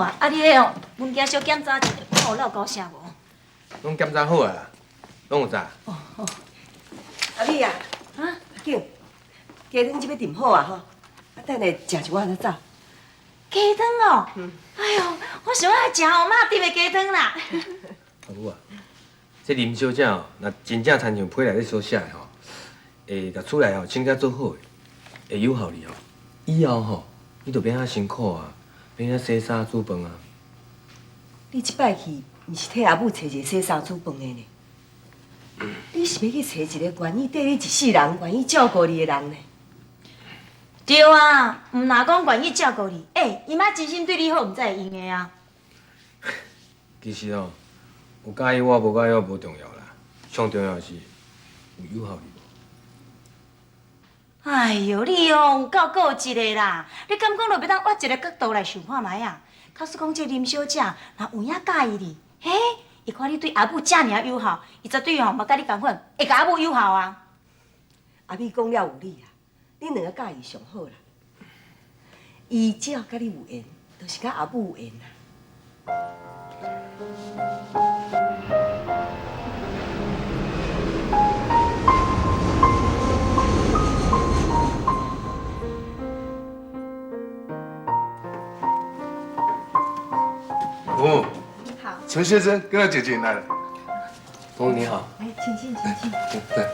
啊，啊你彼哦物件小检查一下，看有落交啥无？攏檢查好啊啦，攏有在。哦好。阿美啊，啊，阿景，雞湯這欲燉好啊吼，啊等下食一碗才走。雞湯哦，哎喲，我上愛食我媽燉的雞湯啦。阿母啊，這林小姐哦，若真正親像批內底所寫的吼，會共厝內吼清潔做好的，會有效你哦。以後吼，你就免遐辛苦啊，免遐洗衫煮飯啊。你這擺去，毋是替阿母揣一個洗衫煮飯的呢？你是欲去揣一個願意綴你一世人、願意照顧你的人呢？對啊，毋若講願意照顧你，欸，伊媽真心對你好，毋才會用的啊。其實哦，有佮意我，無佮意我無重要啦，上重要的是有有效你無？哎喲，你哦有夠固執的啦！你敢講就袂當換一個角度來想看覓啊？假使講這林小姐若有影佮意你，嘿，伊看你對阿母遮爾啊友好，伊絕對吼嘛佮你仝款，會共阿母友好啊。阿美講了有理啦，恁兩个佮意上好啦。伊只要佮你有緣，就是佮阿母有緣啦。哦，好，陳先生跟他姐姐來了。伯母你好。哎，請進，請進。對。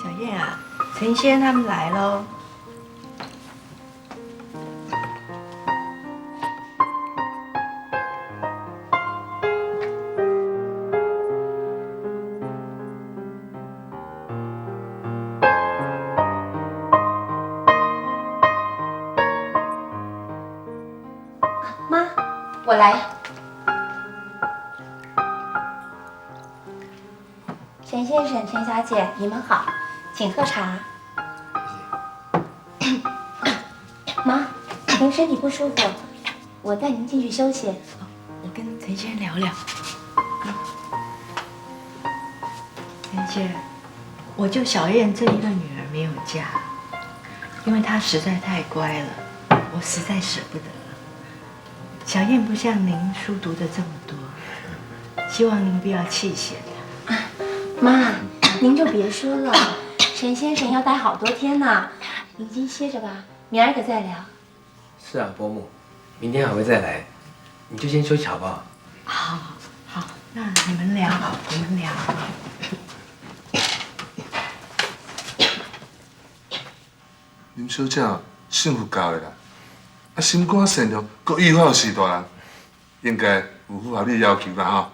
小燕啊，陳先生他們來嘍。媽，我來。陳先生、陳小姐，你們好，請喝茶。謝謝。媽，您身體不舒服，我帶您進去休息。我跟陳先生聊聊。陳先生，我就小燕這一個女兒沒有嫁，因為她實在太乖了，我實在捨不得。小燕不像您書讀的這麼多，希望您不要棄嫌她。媽，您就別說了，陳先生要待好多天呢，您先歇着吧，明兒個再聊。是啊，伯母，明天還會再來，你就先休息好不好？好，好，那你們聊，你們聊。林小姐幸福夠的啦，啊，心肝善良，閣友好序大人，應該有符合你的要求啦吼。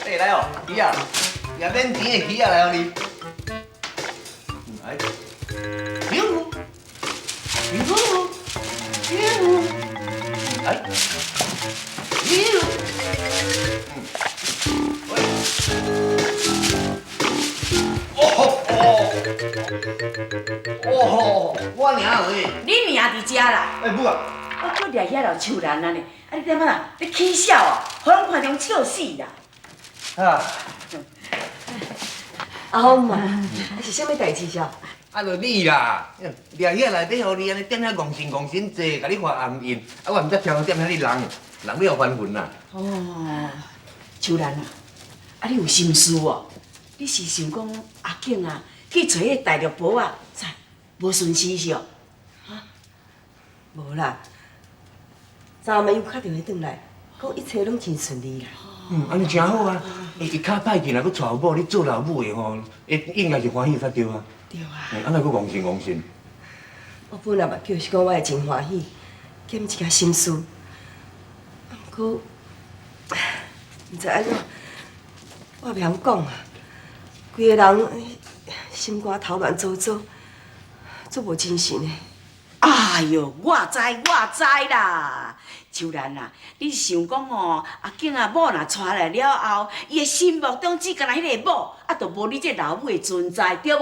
欸，來哦，魚仔，也免錢的魚仔來予你。來，喲，喲，喲，來，喲，喂，哦哦，哦，我名喂。你名佇遮啦。欸，母啊。我閣掠遐老樹蘭啊呢，啊你踮啊？你起痟哦，予人看中笑死啦！啊。阿峰嘛，是啥物代誌啥？啊，就你啦，掠遐內底，予你按呢踮遐戇神戇神坐，共你發暗印，啊，我毋知聽踮遐你人，人欲予煩魂啦。哦，秋蘭啊，啊你有心事哦？你是想講阿景啊去揣彼大陸婆仔，啥無順勢是哦？哈？無啦，昨暝又敲電話轉來，講一切攏真順利啦。嗯，按呢真好啊！伊伊較歹去，若閣娶某，你做老母的吼，應該是歡喜才對啊。對啊。欸，按呢閣戇神戇神。我本來嘛就是講我會真歡喜，減一寡心事。啊，毋過毋知按怎，我袂曉講啊。規个人心肝頭亂糟糟，足無精神的。哎喲，我知我知啦，秋蘭啊，你是想講吼，阿景啊某若娶來了後，伊的心目中只干焦彼個某，啊，就無你這老母的存在，對無？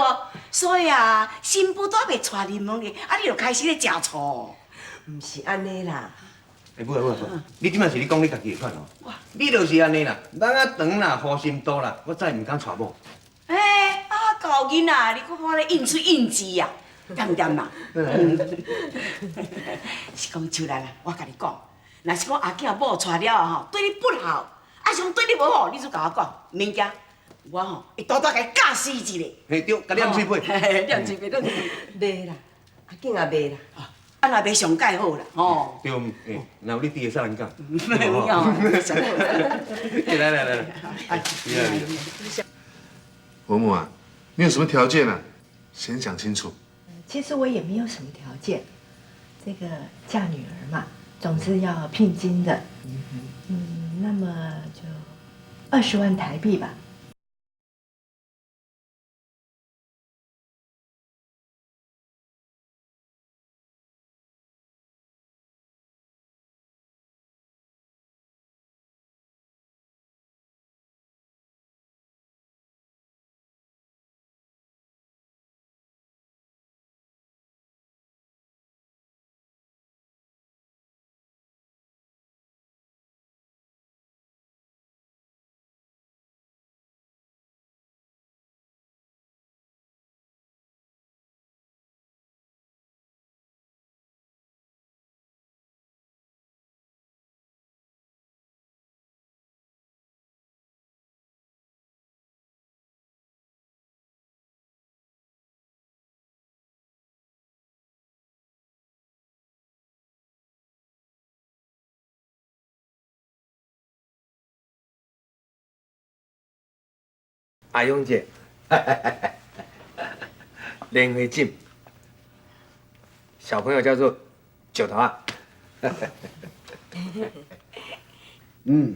所以啊，新婦都猶未娶入門咧，啊，你就開始咧食醋。毋是按呢啦，欸，母啊母啊，你這擺是你講你家己的款哦。你就是按呢啦，蠓仔長啦，虎心大啦，我再毋敢娶某。欸，啊，厚囡仔，你閣看咧應喙應舌啊，恬恬啦。是講秋蘭啊，我共你講，若是講阿囝某娶了後吼，對你不好，啊是講對你無好，你就共我講，免驚，我吼會大大共伊教死一个。嘿對，共念喙皮。念喙皮，念喙皮。袂啦，阿景也袂啦。啊，若袂上蓋好啦，吼。對，欸，若有你佇會使人講。有影，上好。來來來來，來來。伯母啊，你有什麼條件啊？先講清楚。其實我也沒有什麼條件，這個嫁女兒嘛，總是要聘金的。嗯，那麼就20萬台幣吧。阿勇姐，連慧靜，小朋友叫做九頭啊。嗯，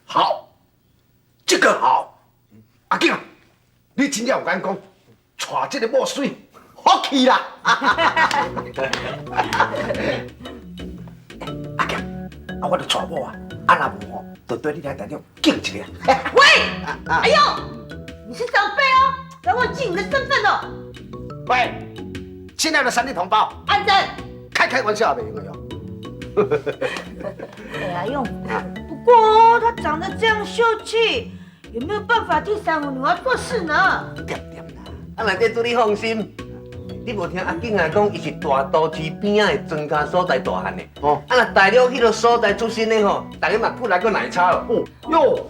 好，這個好。阿景，你真正有眼光，娶這個某媠，福氣啦。阿景，啊，我著娶某啊，啊若無吼，就對你來台長敬一個。喂，哎呦，你是長輩哦，不要忘記你的身份哦。喂，親愛的山地同胞，安貞，開開玩笑袂用的喲。哎，阿勇，不過他長得這樣秀氣，有沒有辦法替三五女兒做事呢？恬恬啦，啊內底主你放心，你無聽阿景啊講，伊是大都市邊仔的莊腳所在大漢的。哦，啊若大陸彼个所在出身的吼，大家嘛過來閣奶茶哦。哦喲，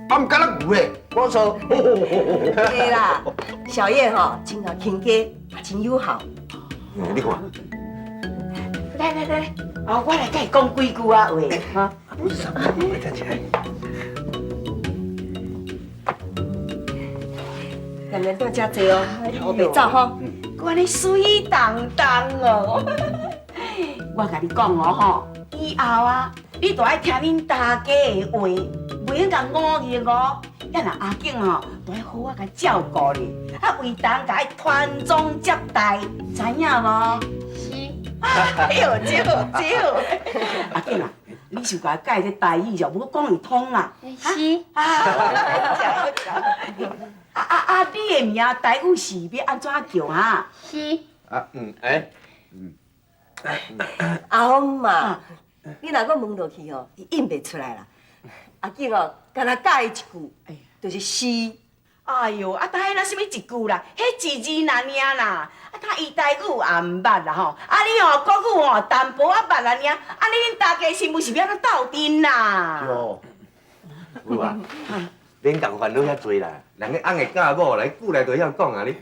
啊毋敢若牛的，無錯。對啦，小燕吼，真夠親家，也真友好。你看。來來來，哦，我來共伊講幾句啊話。哈。不是啥，來站起來。踮踮踮遮坐哦，我袂走吼。閣按呢媠當當哦。我共你講哦吼，以後啊，你著愛聽恁大家的話，袂用共誤去哦。咱若阿景吼，著愛好好共照顧咧，啊，為同共伊傳宗接代，知影無？是。哎呦，對對。阿景啊，你是共伊教這台語就無講會通啦。是。啊，啊啊啊！你的名台語是欲按怎叫啊？是。啊嗯欸。嗯。阿峰嘛，你若閣問落去吼，伊應袂出來啦。阿景哦，干焦教伊一句，就是是。哎喲，啊，但彼那啥物一句啦，彼一字爾爾啦。啊，他伊台語也毋捌啦吼，啊你吼國語吼淡薄仔捌啊爾，啊你恁大家是毋是欲按怎鬥陣啦？對。有啊。免共煩惱遐濟啦，人家翁會教某來，久來就曉講啊你。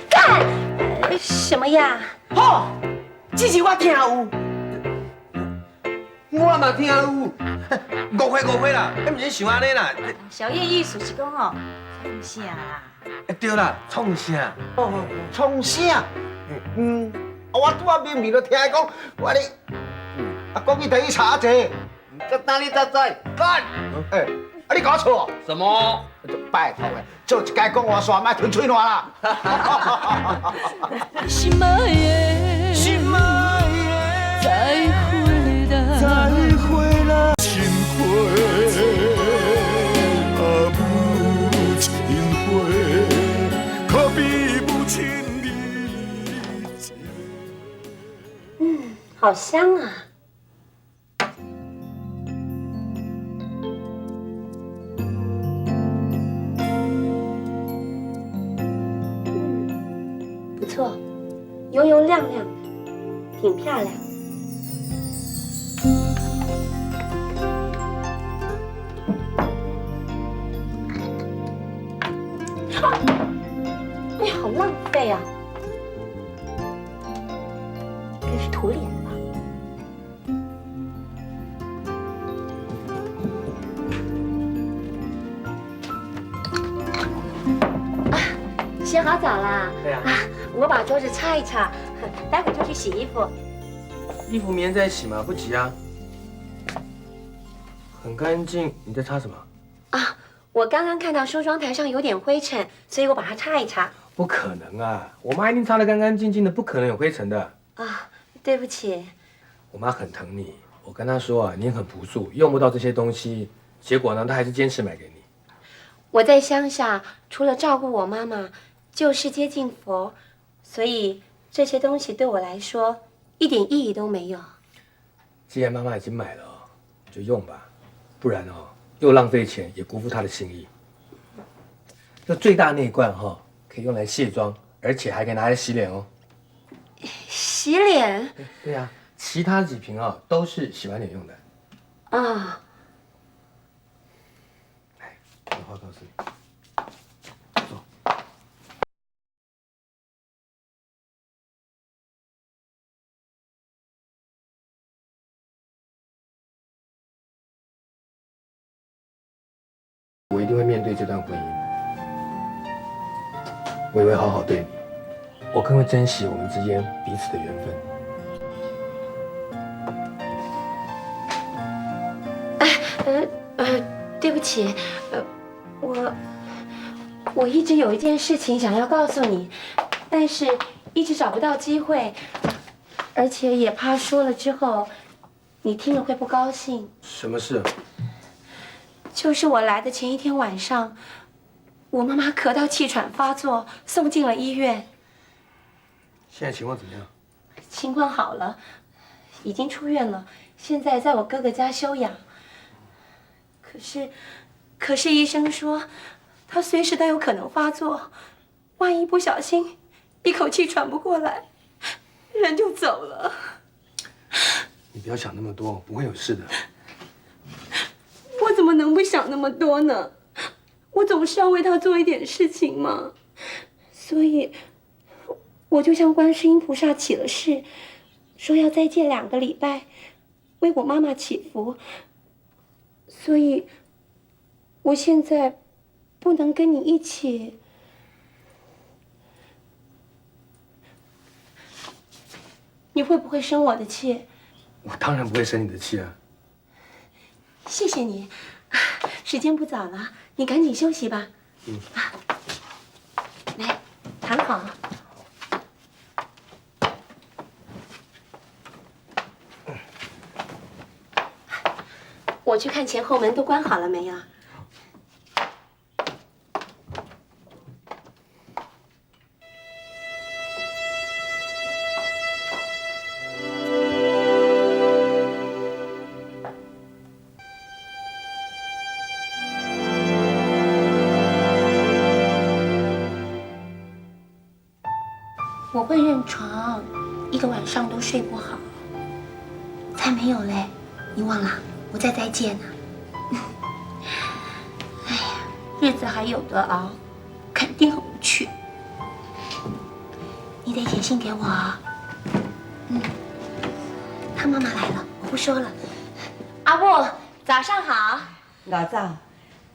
幹！什麼呀？吼，這是我聽有。我嘛聽有，誤會誤會啦，彼毋是想按呢啦。小燕意思是講吼，創啥啦？對啦，創啥？哦，創啥？嗯，我拄仔明明就聽伊講，我咧，啊，講伊第一查者。這哪裡才知？幹！欸，啊你搞錯？什麼？拜託的，做一屆講話煞，莫吞喙爛啦。心愛的，心愛的，再會啦，再會啦，親回，啊母親回，可比母親你。嗯。好香啊！嗯，不错，油油亮亮的，挺漂亮。哎呀，好浪费啊！这是涂脸的吧？啊，洗好澡啦？对啊。啊，我把桌子擦一擦，待会就去洗衣服。衣服明天再洗嘛，不急啊。很干净，你在擦什么？啊，我刚刚看到梳妆台上有点灰尘，所以我把它擦一擦。不可能啊！我妈一定擦得干干净净的，不可能有灰尘的。啊，对不起。我妈很疼你，我跟她说啊，你很朴素，用不到这些东西。结果呢，她还是坚持买给你。我在乡下，除了照顾我妈妈，就是接近佛，所以这些东西对我来说一点意义都没有。既然妈妈已经买了，就用吧，不然哦，又浪费钱，也辜负她的心意。那最大那一罐哈，可以用来卸妆，而且还可以拿来洗脸哦。洗脸？对啊，其他几瓶啊都是洗完脸用的。啊。来，有话告诉你。坐。我一定会面对这段婚姻。我也会好好对你，我更会珍惜我们之间彼此的缘分。哎，对不起，我一直有一件事情想要告诉你，但是一直找不到机会，而且也怕说了之后，你听了会不高兴。什么事？就是我来的前一天晚上。我妈妈咳到气喘发作，送进了医院。现在情况怎么样？情况好了，已经出院了，现在在我哥哥家休养。可是医生说，他随时都有可能发作，万一不小心，一口气喘不过来，人就走了。你不要想那么多，不会有事的。我怎么能不想那么多呢？我总是要为他做一点事情嘛，所以我就向观世音菩萨起了誓，说要再借2个礼拜，为我妈妈祈福。所以，我现在不能跟你一起。你会不会生我的气？我当然不会生你的气啊。谢谢你，时间不早了。你赶紧休息吧。嗯。来，躺好。我去看前后门都关好了没有。我会认床，一个晚上都睡不好。才没有嘞，你忘了？我在再见呢。哎呀，日子还有得熬，肯定很无趣。你得写信给我。嗯，他妈妈来了，我不说了。阿布，早上好。老早，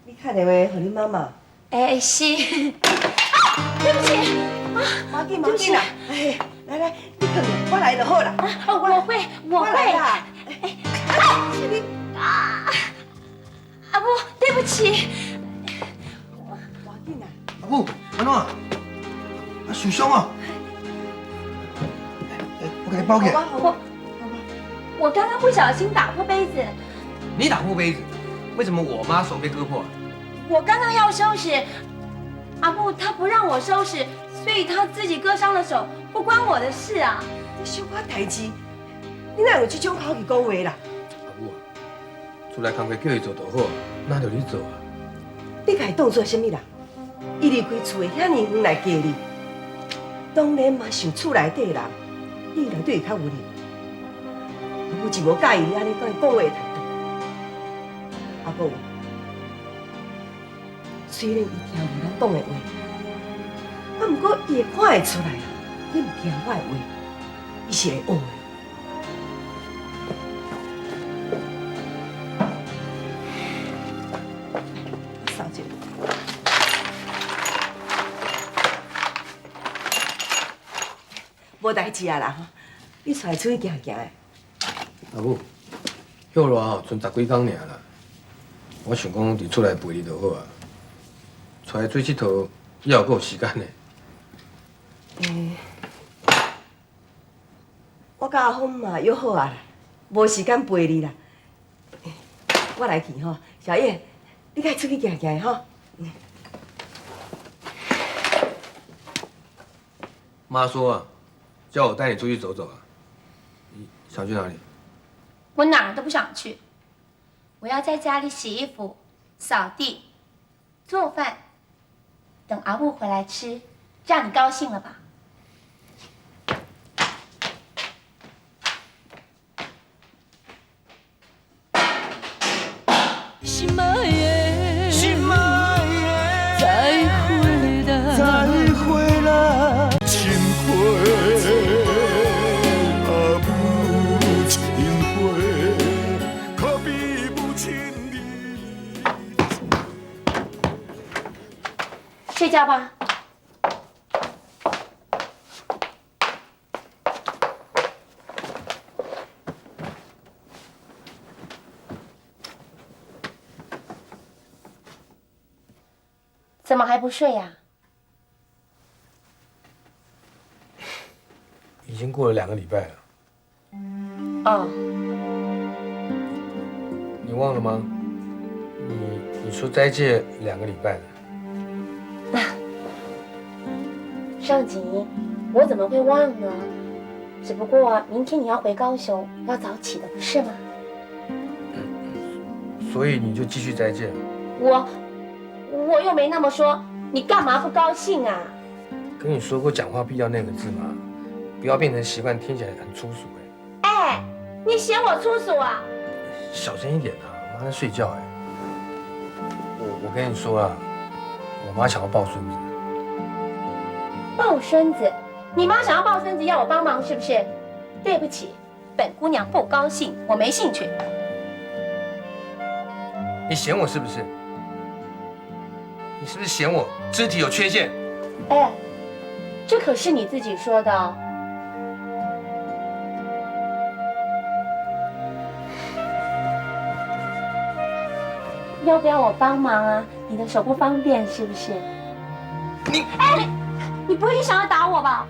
你打电话给你妈妈。哎，是。啊，对不起。啊，无紧无紧啦，哎，来来，你囥下，我来就好啦。哦，我会，我会。哎，是你啊，阿母，对不起。无紧啦。阿母，安怎？啊，受伤啊？哎，我给你包起来。我刚刚不小心打破杯子。你打破杯子？为什么我妈手被割破？我刚刚要收拾，阿母她不让我收拾。所以他自己割伤了手，不关我的事啊！你小可代志，你哪用這種口氣講話啦？阿母啊，厝內工課叫伊做就好，哪著你做啊？你共伊當做啥物人？伊離開厝的遐爾遠來嫁你，當然嘛想厝內底人，你應該對伊較溫柔。阿母真無佮意你按呢共伊講話的態度。啊，閣有，雖然伊聽無咱講的話，啊，毋過伊會看會出來啊，你毋聽我的話，伊是會學的。掃一下。無代誌啊啦，你帶伊出去行行的。阿母，歇熱吼，賰十幾工爾啦。我想講佇厝內陪你就好啊。帶伊出去𨑨迌，以後閣有時間的。欸，我佮阿峰嘛約好啊啦，無時間陪你啦。我來去吼，小燕，你共伊出去行行吼。媽說啊，叫我帶你出去走走啊。你想去哪裡？我哪兒都不想去，我要在家裡洗衣服、掃地、做飯，等阿母回來吃，這樣你高興了吧？心愛的，心愛的，再會啦，再會啦，親回阿母親回，可比母親你。睡覺吧。怎麼還不睡呀？已經過了2個禮拜了。哦。你忘了嗎？你說齋戒2個禮拜的。尚吉，我怎麼會忘呢？只不過明天你要回高雄，要早起的，不是嗎？所以你就繼續齋戒。我又沒那麼說，你幹嘛不高興啊？跟你說過講話必要那個字嗎？不要變成習慣，聽起來很粗俗哎。哎，你嫌我粗俗啊？小聲一點啊，我媽在睡覺哎。我跟你說啊，我媽想要抱孫子。抱孫子？你媽想要抱孫子，要我幫忙是不是？對不起，本姑娘不高興，我沒興趣。你嫌我是不是？你是不是嫌我肢體有缺陷？哎，這可是你自己說的。要不要我幫忙啊？你的手不方便是不是？你哎，你不會是想要打我吧？